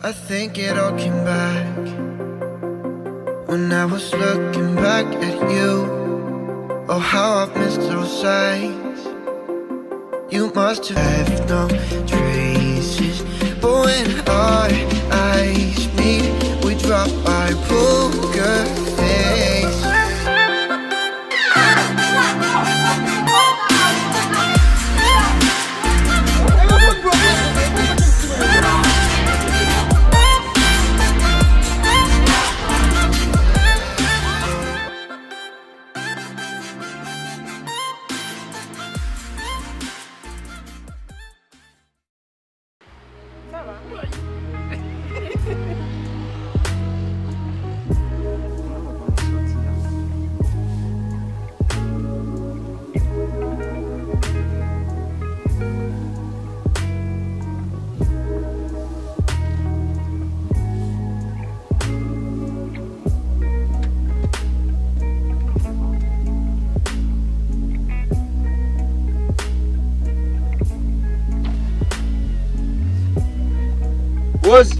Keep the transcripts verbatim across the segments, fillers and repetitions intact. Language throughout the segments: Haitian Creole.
I think it all came back when I was looking back at you. Oh, how I've missed those sights. You must have left no traces. But when our eyes meet, we drop our poker face. Sa va. Rose!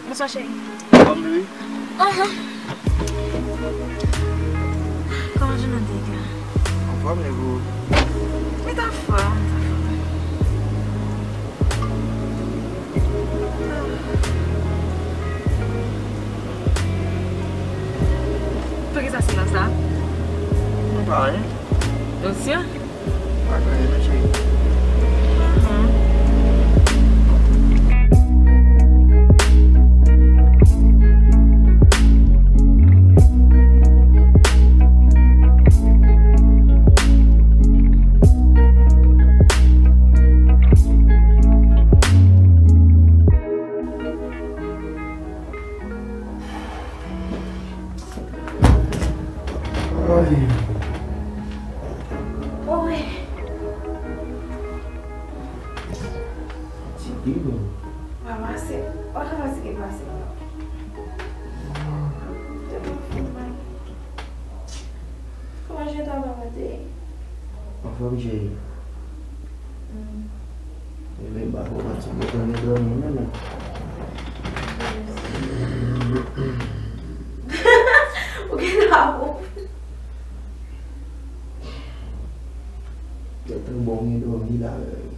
Bonswa, cheri. Anfòm, bebe? Aha. Kòman jounen an te ye? Anfòm, e ou? Mwen t anfòm, mwen t anfòm. Poukisa silans la? Non, pa anyen. Ou sye? Pa gen anyen, non, cheri. Ay. Oy. Fatige, bro. Mwen pase. Mwen fatige pase. Kòman jounen travay mwen te ye? Anfòm, cheri. Mm. Ebyen, m pa konprann si mwen konn dòmi menm, non. Ou gen la pou. Tèt ou bon, gen dòmi la menm.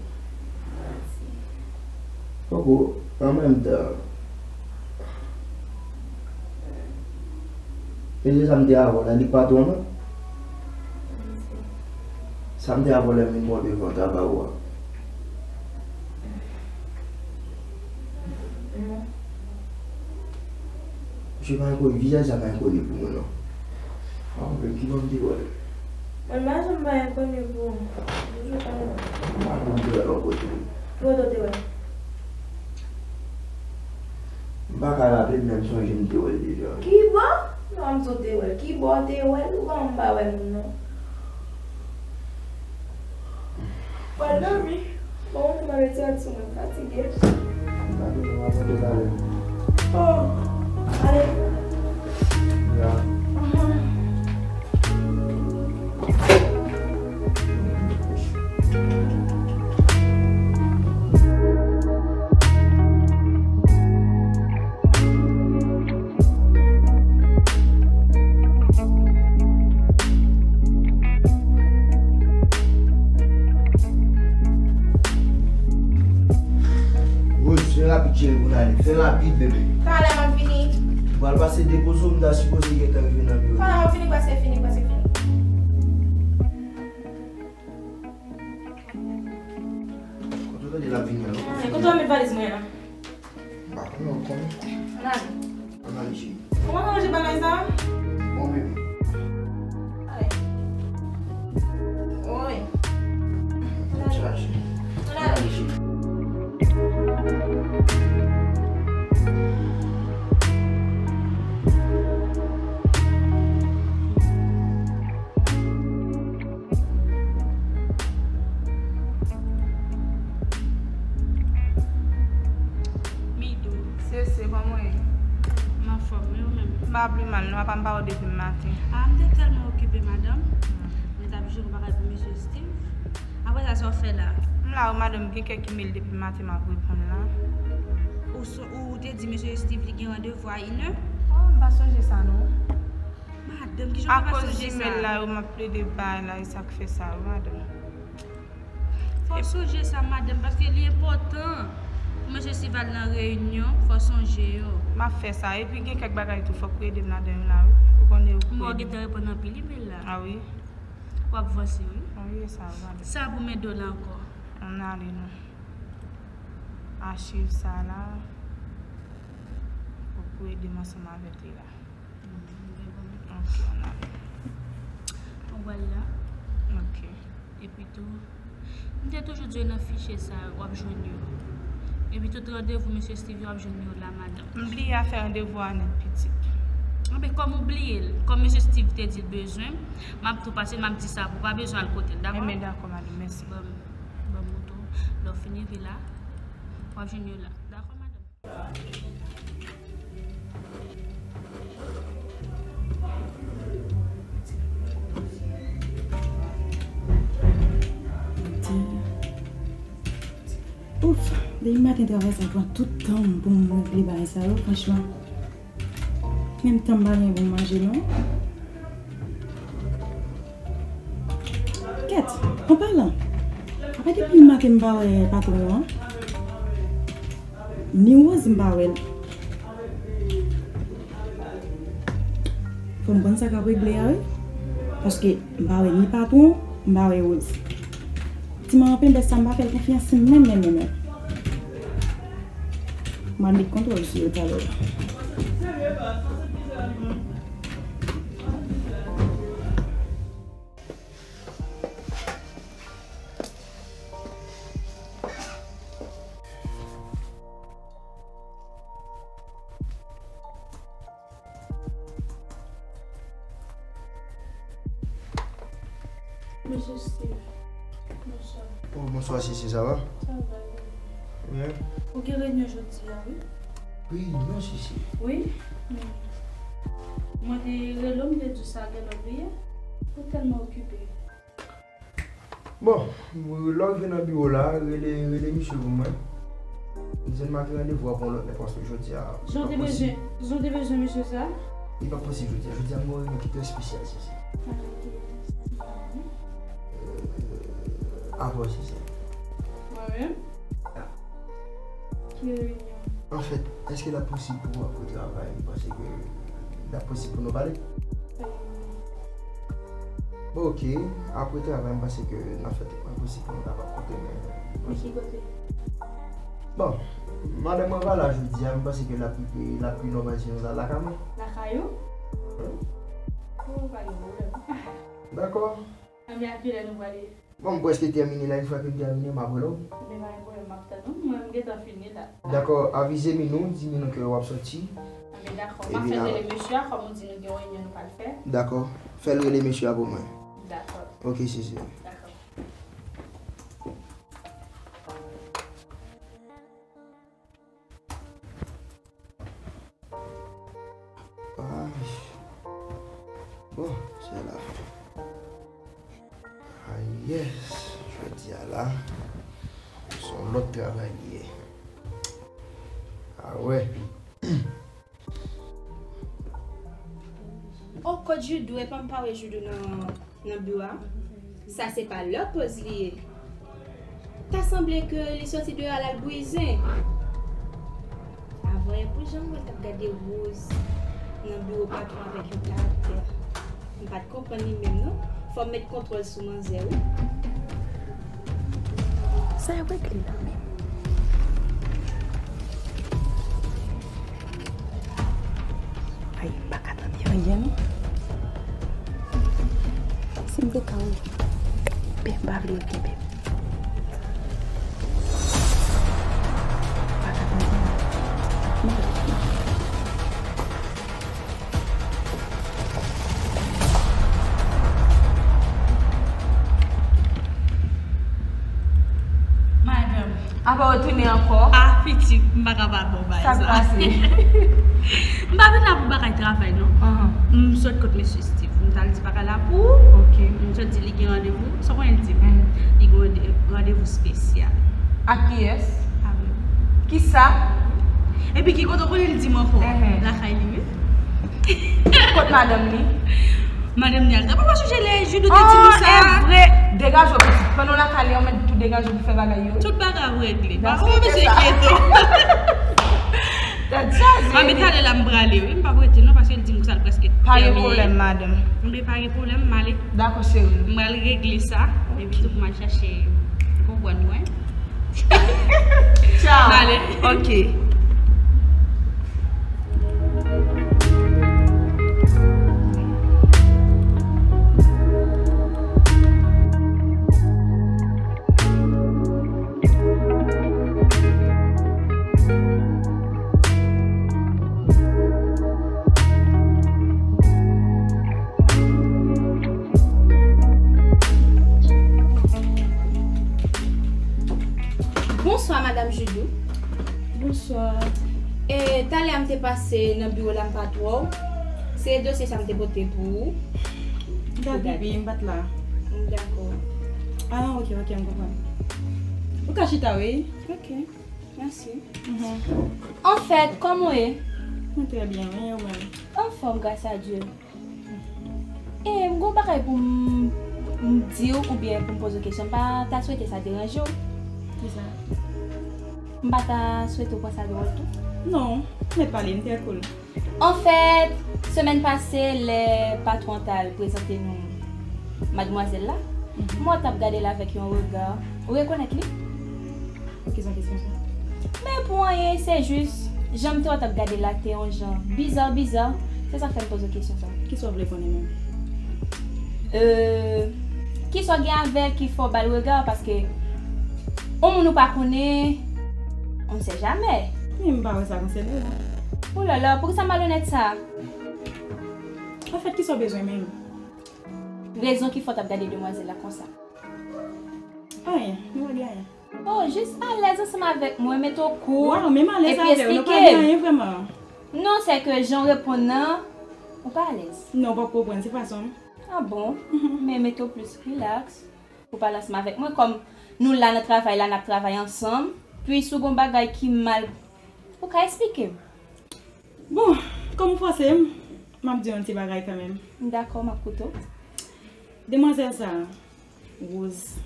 Poko, an menm tan. E se sa m te avè w la, li pa twò non. Sa m te avè w lè m vin bò devan travay ou a. Misye pa enkoni, vizaj sa pa enkoni pou mwen non. A, men ki bò m te wè l? Mwen pa janm pa enkoni pou ou. Toujou konnen. M pa konn te wè l yon kote. Ki kote w te wè l? M pa ka raple m, men m sonje m te wè l deja. Ki bò? Non, m sot te wè l. Ki bò w te wè l? Ou pa wè m pa wè moun non. Pral dòmi. Bon, m ap retire sou mwen, m fatige. M pa dòmi, m ap rete talè. Oh, ale. Ya. Mhm. Rose, fè rapid cheri pou n ale. Fè rapid, bebe. Talè m ap vini. M pral pase depoze w, m ta sipoze gentan rive nan biwo. Talè m ap vini, prèske fini, prèske fini. Kote w tande l ap vini an? Kote w met valiz mwen an? M pa konnen, ou konnen. Ann ale. Ann ale, cheri. Kòman w ranje bagay sa? Bon, bebe. Ale. Woy. Ann ale. Chaje. Ann ale. Ann ale, cheri. Pa pli mal non, apa m pa wè w depi maten. Ah, m te tèlman okipe, madanm. Mwen t ap jere yon bagay pou mesye Steve. Apre sa, sa w fè la? M la wi, madanm, gen kèk imèl depi maten m ap reponn la. Ou so-, ou te di mesye Steve li gen randevou a inè? Oh, m pa sonje sa non. Madanm, kijan w pa sonje sa? Akoz imèl la yo, m ap plede bay la, e sa k fè sa wi, madanm. Fò w sonje sa, madanm, paske li enpòtan pou mesye Steve al nan reyinyon, fò w sonje yo. M ap fè sa, epi gen kèk bagay tou, fòk ou ede m ladan yo la wi. Ou konnen ou... M wè w gentan reponn anpil imèl la. Ah wi. W ap vanse wi. Ah wi, e sa, madanm. Sa pou men do la ankò. Ann ale non. Achiv sa la, fòk ou ede m ansanm avèk li la. Ok, ann ale. Ou pral la. Ok. Epi tou, m te toujou di w nan fichye sa yo, w ap jwenn yo. Epi tout randevou mesye Steve yo, w ap jwenn yo la, madanm. M bliye afè randevou a nèt, pitit. Anben, kòm ou bliye l, kòm mesye Steve te di l bezwen m, m ap tou pase l, m ap di sa pou w pa bezwen al kote l, dakò? Enben, dakò, madanm, mèsi. Ban m, ban m mouton. Lè w fin rive la, w ap jwenn yo la. Dakò, madanm? Ouf, depi maten travay sa pran tout tan m pou m regle bagay sa yo, franchman. Menm tan m pa gen pou m manje non. Kèt, an palan, apa depi maten m pa wè patwon an? Ni Rose m pa wè l. Fò m konn sa k ap regle a wi. Paske m pa wè ni patwon, m pa wè Rose. Ti manman penbè sa m pa fè l konfyans menm, menm, menm, menm. M annik kontwòl sou yo talè. Mesye Steve, bonswa. Oh, bonswa, Sisi, sa va? Sa va, wi. Byen. Ou gen reyinyon jodi a, wi. Reyinyon, Sisi? Wi. Mwen te rele w, m te di w sa, gen lè w bliye. Ou tèlman okipe. Bon, lè w rive nan biwo la, rele, rele misye pou mwen. Di l make randevou a pou yon lòt lè, paske jodi a, li pa posib. Jan w te bezwen, jan w te bezwen misye sa? Li pa posib jodi a. Jodi a, m gen yon reyinyon ki trè espesyal, Sisi. Ah, ok. Euh, apre, Sisi. Mwen menm? Ah. Ki reyinyon? Anfèt, èske l ap posib pou apre travay? M panse ke l ap posib pou nou pale. Bon, ok. Apre travay, m panse ke n ap fè tout mwen posib pou nou kapab kontre, men... Men ki kote? Bon, madanm mwen pa la jodi a, m panse ke l ap pi, l ap pi nòmal si nou al lakay mwen. Lakay ou? Wi. Oh, pa gen pwoblèm. Dakò. Anben, a kilè nou prale? Bon, m prèske tèmine la, yon fwa ke m tèmine, m ap rele w. Enben, pa gen pwoblèm, m ap tann ou. Mwen, m gentan fini la. Dakò, avize Minou, di Minou ke w ap sòti. Enben, dakò, m ap fè rele mesye a, kòm ou di nou gen yon reyinyon nou pral fè. Dakò, fè l rele mesye a pou mwen. Dakò. Ok, Sisi. Dakò. Ay. Bon, se la. Ah, yes. Jodi a la, se yon lòt travay li ye. Ah, wè. Oh, kot Judou, epa m pa wè Judou nan, nan biwo a. Sa se pa lè poz li ye. Ta sanble ke li soti deyò al al bouyi zen. Avan yè pou jan m wè l t ap gade Rose nan biwo patwon avèk yon karaktè. M pa t konprann li menm non. Fò m met kontwòl sou manzè wi. Sa y ap regle la menm? Ay, m pa ka tande anyen non. Si m te ka wè, ben, m pa vle yo kenbe m. M pa ka tande anyen. M ale. Madanm. Apa w retounen ankò? Ah, Pitit, m pa ka pa ba w bagay sa. Sa k pase? M pa vin la pou bagay travay, non. Ahan. M sot kot mesye Steve. M t al di pa ka la pou ou. Ok. M sot di li gen randevou. Sa w konnen l di m? Mhm. Li gen rande-, randevou espesyal. Ak kiyès? Avè m. Kisa? Epi ki kote w konnen l di m ankò? Ehe. Lakay li, wi. Kot madanm li? Madanm li al travay. Ou pa sonje lè Judou te di nou sa? Oh, e vre. Degaje w, pitit. Pandan w lakay li an, mèt tou degaje w pou fè bagay yo. Tout bagay ap regle. Ba, ou pa bezwen enkyete w. Tèt chaje. A, men talè la m prale, wi. M p ap rete non, paske l di m sa l prèske tèmine. Pa gen pwoblèm, madanm. Enben, pa gen pwoblèm, m ale. Dakò, cheri. M al regle sa, epi tou pou m al chache, ou konprann mwen. Tchao. M ale. Ok. Bonswa, Madanm Judou. Bonswa. E, talè a m te pase nan biwo la, m pa t wè w. Se dosye sa m te pote pou ou. M t al pipi, m pa t la. M dakò. Ah, ok, ok, m konprann. Ou ka chita, wi. Ok, mèsi. Mhm. Anfèt, kòman w ye? Mwen trè byen, wi, e ou menm? Anfòm, gras a Dye. E, m gon bagay pou m, m di w oubyen pou m poze w kesyon. M pa ta swete sa deranje w. Kisa? M pa ta swete w pran sa dwòl tou. Non, mèt pale, m trè cool. Anfèt, semèn pase, lè patwon an t al prezante nou madmwazèl la, mhm, m wè w t ap gade l avèk yon rega. Ou rekonèt li? Poukisa kesyon sa? Men pou anyen, se jis, jan m te wè w t ap gade l la te yon jan biza, biza. Se sa k fè m poze w kesyon sa. Kisa w vle konnen menm? Euh, kisa w gen avè l ki fè w ba l rega? Paske yon moun ou pa konnen, on ne sait jamais. Men m pa wè sa konsène w, non. Oulala, poukisa malonèt sa? Anfèt, kisa w bezwen menm? Rezon ki fè w t ap gade demwazèl la konsa? Anyen, nou pa gen anyen. Oh, jis alèz ansanm avèk mwen, mete w cool, epi eksplike m. Waw, menm alèz avè w, nou pa gen anyen vrèman. Non, se ke jan w reponn nan, ou pa alèz. Non, w p ap konprann, se fason m. Ah bon? Mhm. Men mete w plis rilaks pou pale ansanm avèk mwen, kòm nou la nan travay la, n ap travay ansanm. Pi si w gon bagay ki mal, ou ka eksplike m. Bon, kòm ou fòse m, m ap di w yon ti bagay kanmenm. M dakò, m ap koute w. Demwazèl sa a, Rose.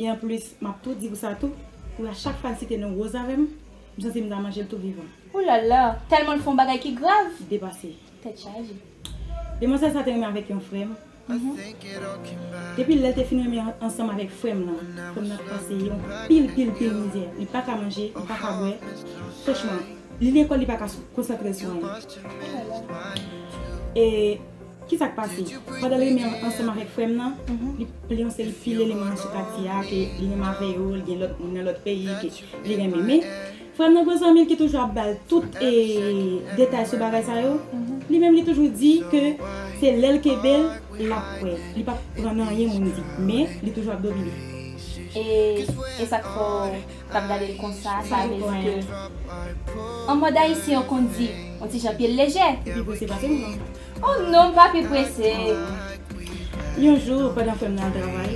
E anplis, m ap tou di w sa tou, pou a chak fwa l site non Rose avè m, m santi m ta manje l tou vivan. Oulala, tèlman l fè yon bagay ki grav. Depase. Tèt chaje. Demwazèl sa te renmen avèk yon frè m. Mhm. Depi lè l te fin renmen an-, ansanm avèk frè m nan, frè m nan pase yon pil, pil, pil mizè. Li pa ka manje, li pa ka bwè. Franchman, li lekòl, li pa ka sou-, konsantre sou anyen. E kisa k pase? Pandan l renmen an-, ansanm avèk frè m nan, mhm, li plen yon seri pil eleman sou katye a, ke li menm avè yo, li gen lòt moun nan lòt peyi, ke li renmen. Men, frè m nan gon zanmi l ki toujou ap ba l tout, e, detay sou bagay sa yo. Mhm. Li menm li toujou di ke se lè l kenbe l, l ap kwè. Li p ap pran nan anyen moun di, men li toujou ap domine. E, e sa k fè w t ap gade l konsa, sa vle di ke an mòd ayisyen yo konn di, yon ti jan pye l lejè. Epi prese pase m non. Oh non, m pa pi prese. Yon jou, pandan frè m nan al travay,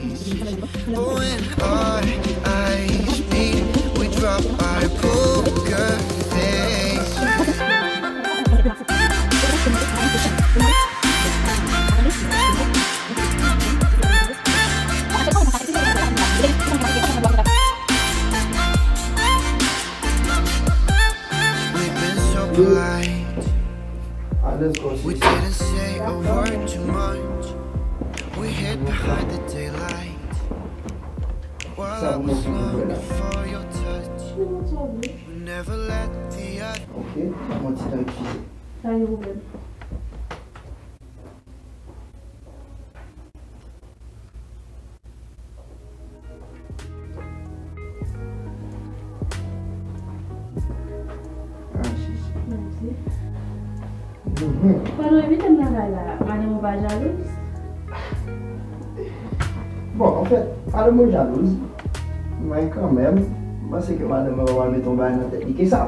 When our eyes meet, we drop our poker face. We've been so polite. Alèz kò, sis. We didn't say a word too much. We hid behind the daylight. While I was looking for your touch. We never let the other. Ok, mwen ti tan refize. Pa gen pwoblèm. Ah, si, si. Mèsi. Mhm. Pandan w envite m nan kay la, madanm ou pa jalouz? Bon, anfèt, madanm mwen jalouz, men kanmenm, Panse ke madanm mwen pa pral mete yon bagay nan tèt li ke sa.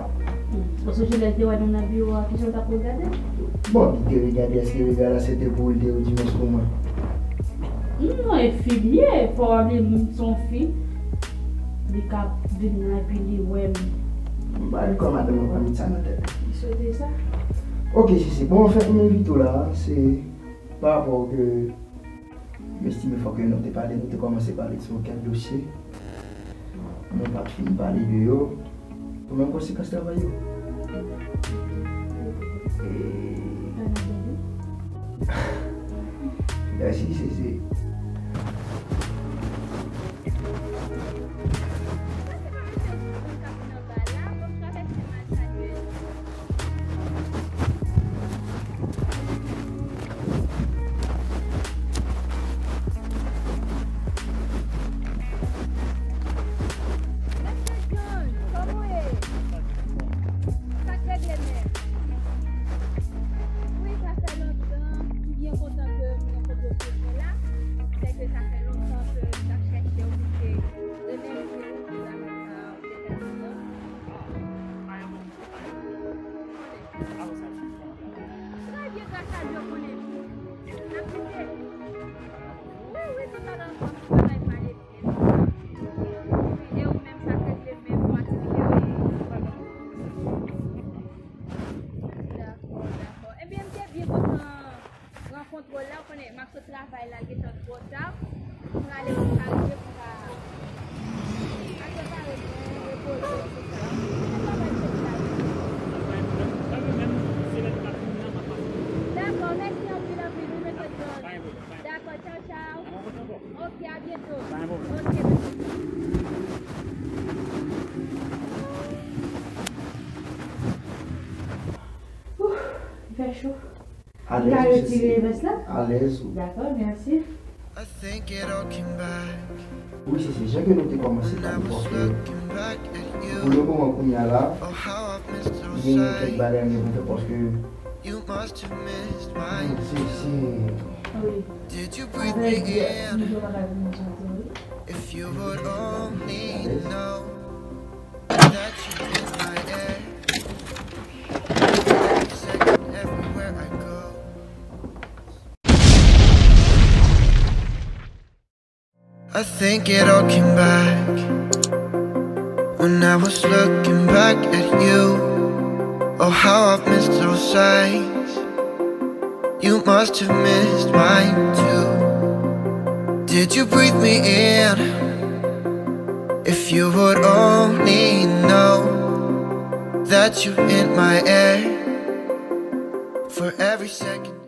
Hmm. Ou sonje lè l te wè nou nan biwo a, kijan l t ap regade? Bon, li te regade, èske regard la se te pou ou, li te ou dimens pou mwen? Non, enfimye, fò w ap li, m se yon fi. Li ka vin la epi li wè m. M pa dakò, madanm mwen pa met sa nan tèt li. Li swete sa? Ok, sisi. Bon, anfèt, m envite w la, se pa rapò ke M estime fò ke nou te pale, nou te kòmanse pale sou kèk dosye. Nou pa t fin pale de yo. Ou menm konsekans travay yo. E, mèsi, sisi. Mesye John, kòman w ye? Sa k regle menm? Wi, sa fè lontan. M byen kontan ke m renkontre w la. Sèke sa fè lontan ke m t ap chèche w pou te remèsye w pou travay sa a w te fè pou mwen. Trè byen, gras a Dye, w konnen tou. N ap kite. Wi, wi, nou ta nan ansanm, nou pa bay pale byen. Wi, e ou menm, sa k regle menm, ou matrikile, wi. Dakò, dakò. Ebyen, m te byen kontan rankontre w la, ou konnen, m ap sot travay la, l gentan twò ta. Prale pou m ka rive pou m ka al prepare mwen, repoze m, se sa. Mwen pa pral chèche lavi. Dakò, mèsi anpil, anpil, wi, mesye John. Dakò, tchaw, tchaw. Ok, a byento. Ok, mesye. Ouh, li fè cho. Alèz, m ka retire vès la? Alèz, wi. Dakò, mèsi. Wi, se, se jan ke nou te kòmanse pale, paske pou le moman, kounye a la, gen kèk bagay m gen pou fè, paske, se, se, wi. Avèk, si nou pa ka vin chante, wi. Alèz. I think it all came back when I was looking back at you. Oh, how I've missed those sights. You must have missed mine too. Did you breathe me in? If you would only know that you're in my air for every second.